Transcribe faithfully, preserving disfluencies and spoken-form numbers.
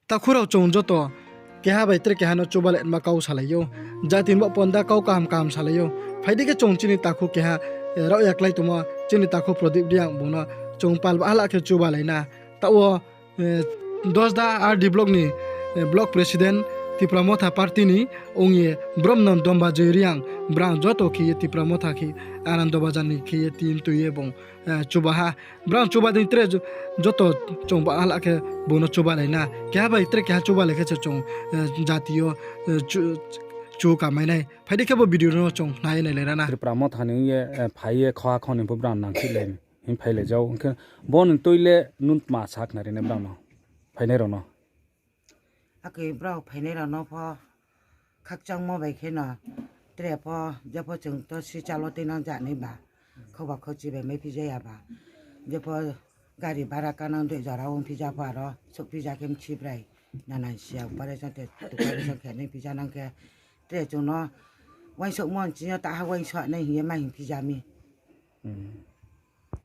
Takhu rao, chung joto keha bai tre keha no chuba laima kau salai ou. Jati ni baoh panda kau kaham kaham salai ou. Phai di khe chung chini takhu keha, eh, raohya klái tongmo chini takhu Prodip Reang bung no chung pal bahala khe chuba lai na. Taoh wo, eh, Dosda R D block ni, eh, block president Tipra Motha party ni ong ye brom no Dombajoy Reang, brang joto khe ye Tipra Motha khe Anando Bazar ni khe ye team tui ye bung, eh, chuba ha. Brang chuba dei tre jo-, joto chung bahala khe bung no chuba lai na. Keha bai tre keha chuba lai khe se chung, eh, jati yo, eh, chu, chu kamai nai. Phai di khe bo video no chung nai nai lai ra na. Tipra Motha ni ye, eh, phai ye khoha kho ni pho brang nang si le hing phai le jao. Hing khe bo ni tui le nung tma sa khnari nai brang no, phainai rao no? Akhe brao phainai rao no pho khakchangmo bai khe no, tre pho, jepho chung to si chalo tui nang ja nai ba, khauba khauchi bai mai phija ya ba, jepho gari bara kanang dei jora ong phija pho aro souh phija khe mchi brai, nana sia pare song te tukari song khe nai phija nang khe, tre chung no uaingsouhmo nching yo taha uaingsouh nai hing ye ma hing phija mi. Hmm.